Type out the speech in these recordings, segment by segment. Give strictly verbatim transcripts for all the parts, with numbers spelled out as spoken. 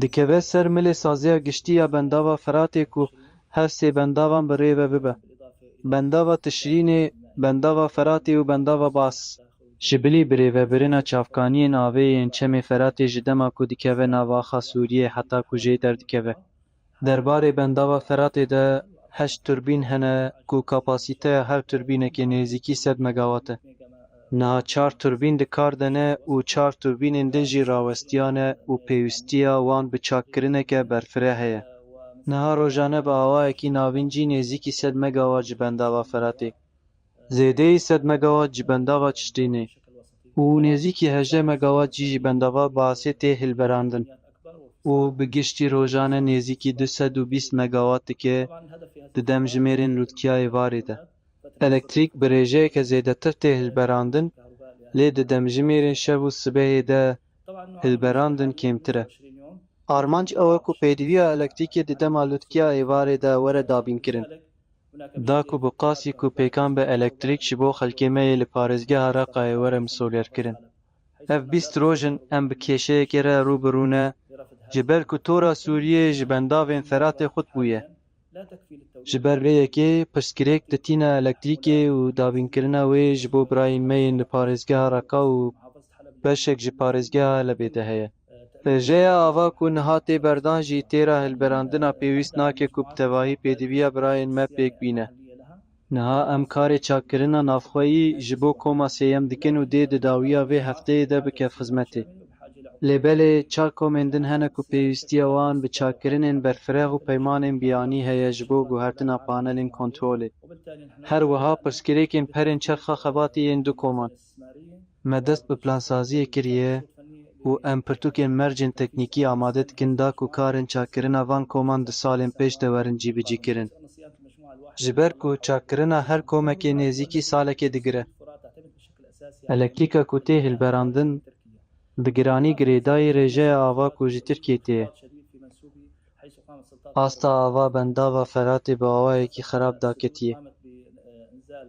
Dikeve ser milê saziya giştî ya bendava Feratê ku her sê bendavan bi rê ve bibe. Bendava Tişrînê, bendava Feratê û bendava Bas. Ji bilî birêvebirina çavkaniyên avê yên Çemê Feratê ji dema ku dikeve nav axa Sûriyê heta ku jê derdikeve. Derbarê bendava Feratê de heşt turbîn hene ku kapasîteya her turbînekê nêzîkî sed megawatt e. Niha çar turbîn di kar de ne û çar turbînên din jî rawestiya ne û pêwîstiya wan bi çakkirineke berfireh heye. Niha rojane bi awayekî navîn jî nêzîkî sed megawatt ji bendava Feratê, zêdeyî sed megawatt ji bendava Tişrînê û nêzîkî hejdeh megawatt jî ji bendava Basê tê hilberandin û bi giştî rojane nêzîkî du sed û bîst megawatt dike di demjimêrên lûtkiya êvarê de. Elektrîk bi rêjeyeke zêdetir tê hilberandin, lê di demjimêrên şev û sibehê de hilberandin kêmtir e. Armanc ew e ku pêdiviya elektrîkê di dema lûtkiya êvarê de were dabînkirin. Da ku bi qasî ku pêkan be elektrîk ji bo xelkê me yê li parêzgeha Reqayê were misolyerkirin. Ev bîst roj in em bi kêşeyekê re rû bi rû ne, ji ber ku tora Sûriyeyê ji bendavên Feratê xurt bûye. Ji ber vê yekê pirsgirêk di tîna elektrîkê û dabînkirina wê ji bo birayên me yên li parêzgeha Reqa û beşek ji parêzgeha Helebê de heye. Rêjeya ava ku niha tê berdan jî têra hilberandina pêwîst nake ku bi tevahî pêdiviya birayên me pêk bîne. Niha em karê çakkirina navxweyî ji bo koma sêyem dikin û dê di dawiya vê hefteyê de bike xizmetê. Lê belê çar komên din hene ku pêwîstiya wan bi çakkirinên berfireh û peymanên biyanî heye ji bo guhertina panelên kontrolê. Her wiha pirsgirêkên perên çerxa xebatê yên du koman. Me dest bi plansaziyê kiriye û em pirtûkên mercên teknîkî amade dikin da ku karên çakkirina van koman di salên pêş de werin cîbicîkirin. Ji ber ku çakkirina her komekê nêzîkî salekê digire. Elektrîka ku tê hilberandin, bi giranî girêdayî rêjeya ava ku ji Tirkiyê tê ye. Asta ava bendava Feratê bi awayekî xerab daketiye.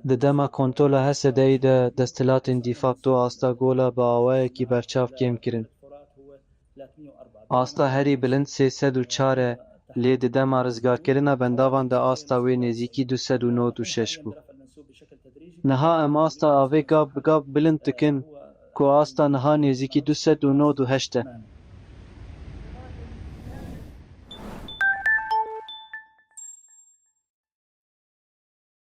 Di dema kontola Hesedeyî de desthilatên dîfakto asta gola bi awayekî berçav kêm kirin. Asta herî bilind sê sed û çar e, lê di dema rizgarkirina bendavan de asta wê nêzîkî du sed û nod û şeş bû. Niha em asta avê gav bi gav bilind dikin ku asta niha nêzîkî du sed û nod û heşt e.